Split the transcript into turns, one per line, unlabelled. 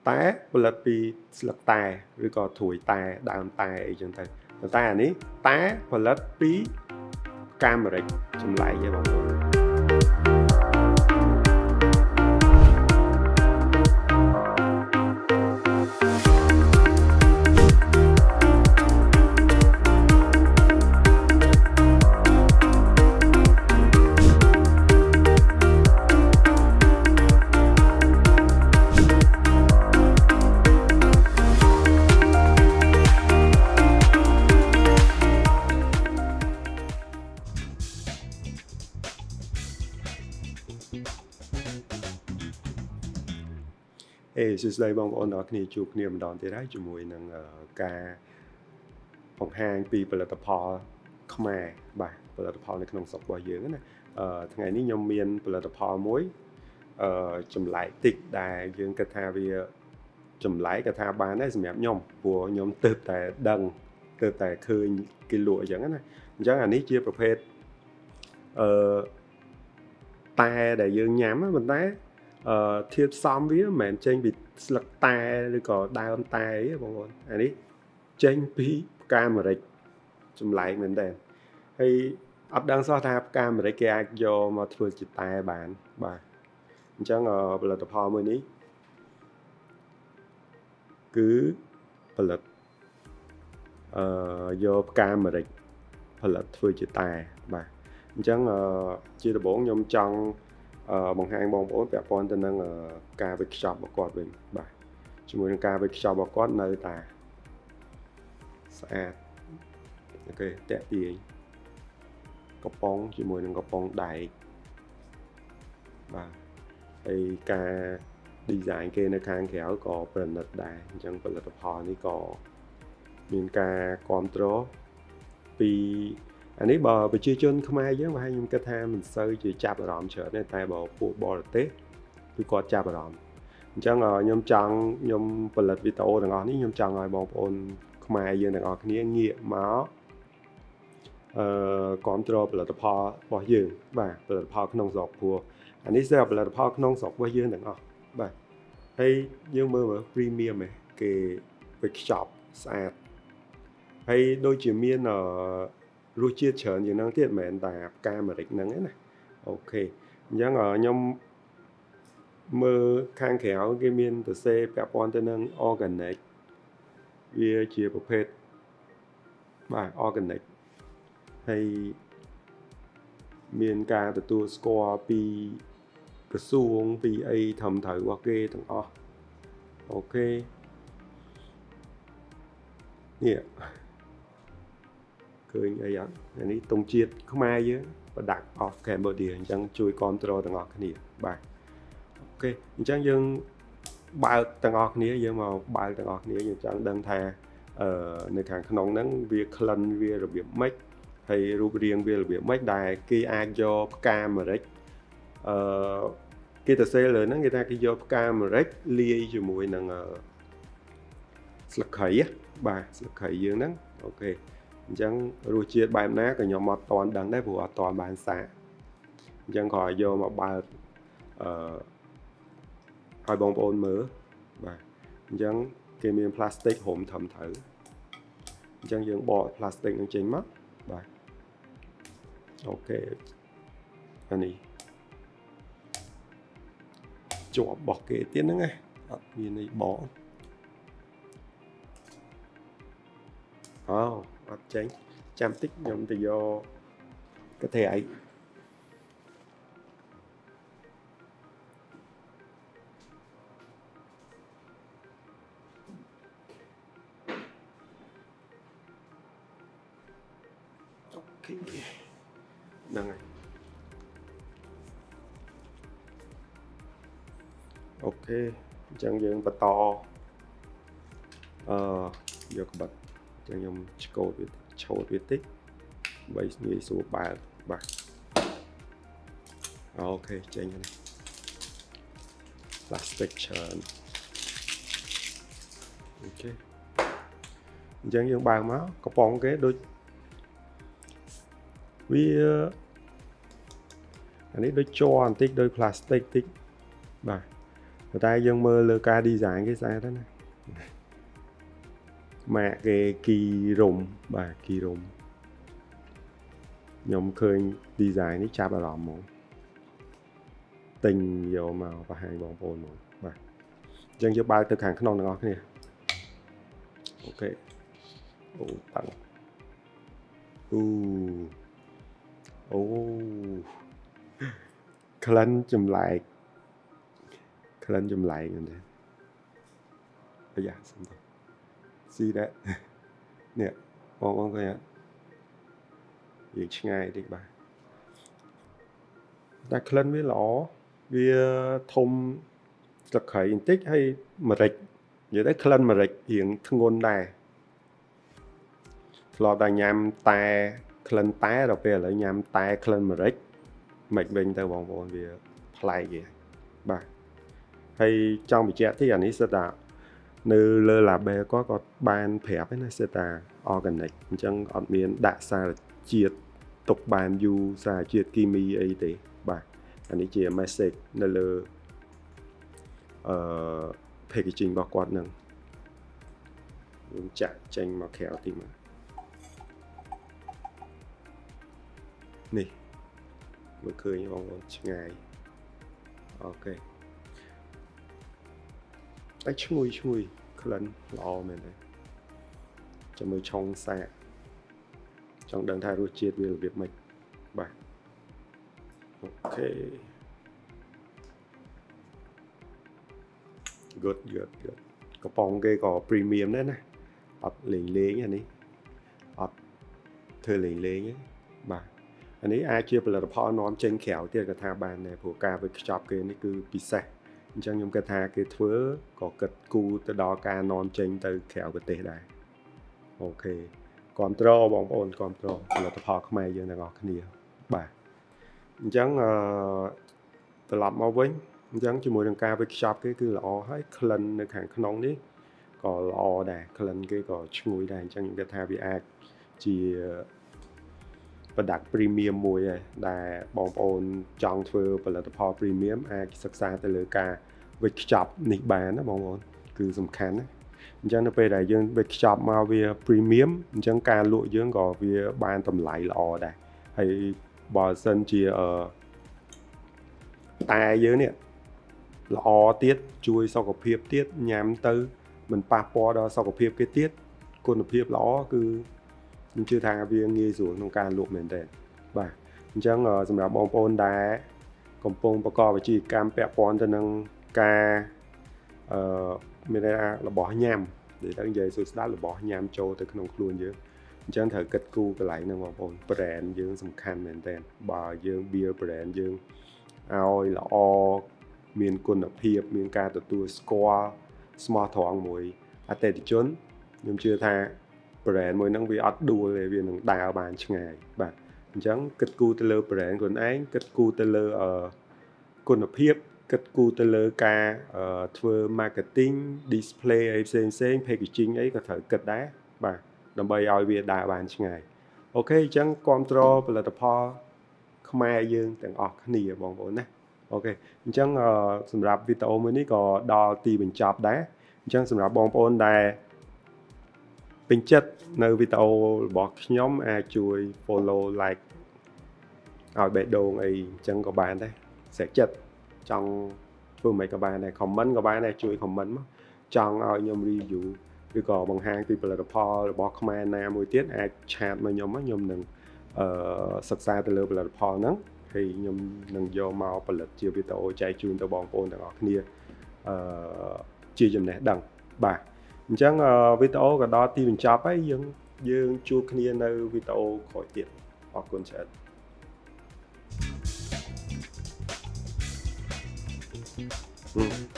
តែផលិតពីស្លឹកតែឬក៏ត្រួយតែដើមតែអីចឹងទៅប៉ុន្តែអានេះតែផលិតពីផ្កាម្រេចចម្លែកទេបងប្អូន អេសួស្តីបងប្អូនទាំងអស់គ្នាជួបគ្នាម្ដងទៀតហើយជាមួយនឹងការបង្ហាញពីផលិតផលខ្មែរបាទផលិតផលនៅក្នុងស្រុករបស់យើងណាថ្ងៃនេះខ្ញុំមានផលិតផលមួយចម្លែកតិចដែលយើងគិតថាវាចម្លែកក៏ថាបានដែរសម្រាប់ខ្ញុំព្រោះខ្ញុំទើបតែដឹងទើបតែឃើញគេលក់អញ្ចឹងណាអញ្ចឹងអានេះជាប្រភេទអឺតែដែលយើងញ៉ាំប៉ុន្តែធាតុផ្សំវាមិនមែនចេញពីស្លឹកតែឬក៏ដើមតែទេបងប្អូនអានេះចេញពីផ្កាម្រេចចម្លែកមែនតើហើយអត់ដឹងសោះថាផ្កាម្រេចគេអាចយកមកធ្វើជាតែបានបាទអញ្ចឹងផលិតផលមួយនេះគឺផលិតយកផ្កាម្រេចផលិតធ្វើជាតែបាទអញ្ចឹងជាដំបូងខ្ញុំចង់បង្ហាញបងប្អូនពាក់ព័ន្ធទៅនឹងការវេចខ្ចប់របស់គាត់វិញបាទជាមួយនឹងការវេចខ្ចប់របស់គាត់នៅតែស្អាត OK តាក់ទាញកំប៉ុងជាមួយនឹងកំប៉ុងដែកបាទហើយការ design គេនៅខាងក្រៅក៏ប្រណិតដែរអញ្ចឹងផលិតផលនេះក៏មានការគ្រប់គ្រងពីអានេះបើប្រជាជនខ្មែរយើងប្រហែលខ្ញុំគិតថាមិនសូវជាចាប់អារម្មណ៍ច្រើនទេតែបើពួកបរទេសគឺគាត់ចាប់អារម្មណ៍អញ្ចឹងខ្ញុំចង់ខ្ញុំផលិតវីដេអូទាំងអស់នេះខ្ញុំចង់ឲ្យបងប្អូនខ្មែរយើងទាំងអស់គ្នាងាកមកគ្រប់គ្រងផលិតផលរបស់យើងបាទផលិតផលក្នុងស្រុកព្រោះអានេះគឺផលិតផលក្នុងស្រុករបស់យើងទាំងអស់បាទហើយយើងមើលមើល premium ឯងគេវេចខ្ចប់ស្អាតហើយដូចជាមានរសជាតិច្រើនជាងហ្នឹងទៀតមិនមែនតែផ្កាម្រេចហ្នឹងទេណា OK អញ្ចឹងខ្ញុំមើលខាងក្រៅគេមានសរសេរពាក់ព័ន្ធទៅនឹង organic វាជាប្រភេទបាទ organic ហើយមានការទទួលស្គាល់ពីក្រសួងពីអីត្រឹមត្រូវរបស់គេទាំងអស់ OK នេះឃើញអីអត់អានេះទង់ជាតិខ្មែរយើង Product of Cambodia អញ្ចឹងជួយគ្រប់គ្រងទាំងអស់គ្នាបាទ OK អញ្ចឹងយើងបើកទាំងអស់គ្នាយើងមកបើកទាំងអស់គ្នាយើងចង់ដឹងថានៅខាងក្នុងហ្នឹងវាក្លិនវារបៀបម៉េចហើយរូបរាងវារបៀបម៉េចដែលគេអាចយកផ្កាម្រេចអឺគេទៅសេលើហ្នឹងគេថាគេយកផ្កាម្រេចលាយជាមួយនឹងស្លឹកគ្រៃបាទស្លឹកគ្រៃយើងហ្នឹង OK អញ្ចឹងរសជាតិបែបណាក៏ខ្ញុំអត់ទាន់ដឹងដែរព្រោះអត់ទាន់បានសាកអញ្ចឹងក៏ឲ្យយកមកបើកអឺឲ្យបងប្អូនមើលបាទអញ្ចឹងគេមានផ្លាស្ទិករុំត្រឹមត្រូវអញ្ចឹងយើងបកផ្លាស្ទិកនឹងចេញមកបាទ OK អានេះជាប់របស់គេទៀតហ្នឹងណាអត់មានអីបកអូអត់ចេញចាំតិចខ្ញុំទៅយកកថាឯង OK ហ្នឹងហើយ OK អញ្ចឹងយើងបន្តអឺយកក្បិតអញ្ចឹងខ្ញុំឆ្កូតវាឆូតវាតិចដើម្បីងាយស្រួលបើកបាទ OK ចេញហើយ plastic ច្រើន OK អញ្ចឹងយើងបើកមកកំប៉ុងគេដូចវាអានេះដូចជ័របន្តិចដូច plastic តិចបាទ ប៉ុន្តែយើងមើលលើការ design គេស្អាតណាស់ម៉ាកគេគីរុំបាទគីរុំខ្ញុំឃើញ design នេះចាប់អារម្មណ៍ហ្មងទិញយកមកបង្ហាញបងប្អូនហ្មងបាទអញ្ចឹងយើងបើកទៅខាងក្នុងទាំងអស់គ្នាOK អូតាំងអូអូក្លិនចម្លែកក្លិនចម្លែកមែនទេអាយ៉ាសុំទៅស៊ីដែរនេះបងប្អូនឃើញអត់យើងឆ្ងាយតិចបាទតែក្លិនវាល្អវាធំស្លឹកគ្រៃបន្តិចហើយម្រេចនិយាយទៅក្លិនម្រេចរៀងធ្ងន់ដែរធ្លាប់តែញ៉ាំតែក្លិនតែដល់ពេលឥឡូវញ៉ាំតែក្លិនម្រេចមិនវិញទៅបងប្អូនវាប្លែកទេបាទហើយចង់បញ្ជាក់ទីអានេះសិតតានៅលើ label គាត់ក៏បានប្រាប់ឯណាសិតតា organic អញ្ចឹងអត់មានដាក់សារជាតិទុកបានយូរសារជាតិគីមីអីទេបាទអានេះជា message នៅលើpackaging របស់គាត់នឹងយើងចាក់ចេញមកក្រៅតិចមកនេះមើលឃើញបងប្អូនឆ្ងាយ OK តែឈ្ងុយឈ្ងុយក្លិនល្អមែនទេចាំមើលឆុងសាកចង់ដឹងថារសជាតិវារបៀបម៉េចបាទ OK good good good កំប៉ុងគេក៏ premium ដែរណាអត់លេងលេងអានេះអត់ធ្វើលេងលេងទេបាទអានេះអាចជាផលិតផលនាំចេញក្រៅទៀតក៏ថាបានដែរព្រោះការវេចខ្ចប់គេនេះគឺពិសេសអញ្ចឹងខ្ញុំគិតថាគេធ្វើក៏គិតគូរទៅដល់ការនាំចេញទៅក្រៅប្រទេសដែរ OK គ្រប់ត្របងប្អូនគ្រប់ត្រផលិតផលខ្មែរយើងទាំងអស់គ្នាបាទអញ្ចឹងអឺត្រឡប់មកវិញអញ្ចឹងជាមួយនឹងការវេចខ្ចប់គេគឺល្អហើយក្លិននៅខាងក្នុងនេះក៏ល្អដែរក្លិនគេក៏ឈ្ងុយដែរអញ្ចឹងខ្ញុំគិតថាវាអាចជា product premium មួយដែរដែលបងប្អូនចង់ធ្វើផលិតផល premium អាចសិក្សាទៅលើការវេចខ្ចប់នេះបានណាបងប្អូនគឺសំខាន់ណាអញ្ចឹងនៅពេលដែលយើងវេចខ្ចប់មកវា premium អញ្ចឹងការលក់យើងក៏វាបានតម្លៃល្អដែរហើយបើសិនជាតែយើងនេះល្អទៀតជួយសុខភាពទៀតញ៉ាំទៅមិនប៉ះពាល់ដល់សុខភាពគេទៀតគុណភាពល្អគឺខ្ញុំជឿថាវាងាយស្រួលក្នុងការលក់មែនទែនបាទអញ្ចឹងសម្រាប់បងប្អូនដែលកំពុងប្រកបអាជីវកម្មពាក់ព័ន្ធទៅនឹងការអឺមានន័យថារបស់ញ៉ាំនិយាយទៅនិយាយសួរស្ដាប់របស់ញ៉ាំចូលទៅក្នុងខ្លួនយើងអញ្ចឹងត្រូវគិតគូរកន្លែងហ្នឹងបងប្អូន brand យើងសំខាន់មែនទែនបើយើង build brand យើងឲ្យល្អមានគុណភាពមានការទទួលស្គាល់ស្មោះត្រង់មួយអតិថិជនខ្ញុំជឿថា brand មួយហ្នឹងវាអត់ដួលទេវានឹងដើរបានឆ្ងាយបាទអញ្ចឹងគិតគូរទៅលើ brand ខ្លួនឯងគិតគូរទៅលើគុណភាពគិតគូរទៅលើការធ្វើ marketing display អីផ្សេងផ្សេង packaging អីក៏ត្រូវគិតដែរបាទដើម្បីឲ្យវាដើរបានឆ្ងាយ OK អញ្ចឹងគ្រប់គ្រងផលិតផលខ្មែរយើងទាំងអស់គ្នាបងប្អូនណាOK អញ្ចឹងសម្រាប់វីដេអូមួយនេះក៏ដល់ទីបញ្ចប់ដែរអញ្ចឹងសម្រាប់បងប្អូនដែលពេញចិត្តនៅវីដេអូរបស់ខ្ញុំអាចជួយ follow like ឲ្យបេះដូងអីអញ្ចឹងក៏បានដែរស្រេចចិត្តចង់ធ្វើមិនក៏បានដែរ comment ក៏បានដែរជួយ comment មកចង់ឲ្យខ្ញុំ review ឬក៏បង្ហាញពីផលិតផលរបស់ខ្មែរណាមួយទៀតអាច chat មកខ្ញុំខ្ញុំនឹងសិក្សាទៅលើផលិតផលហ្នឹងហើយខ្ញុំនឹងយកមកផលិតជាវីដេអូចែកជូនទៅបងប្អូនទាំងអស់គ្នាជាចំណេះដឹងបាទអញ្ចឹងវីដេអូក៏ដល់ទីបញ្ចប់ហើយយើងយើងជួបគ្នានៅវីដេអូក្រោយទៀតអរគុណច្រើន។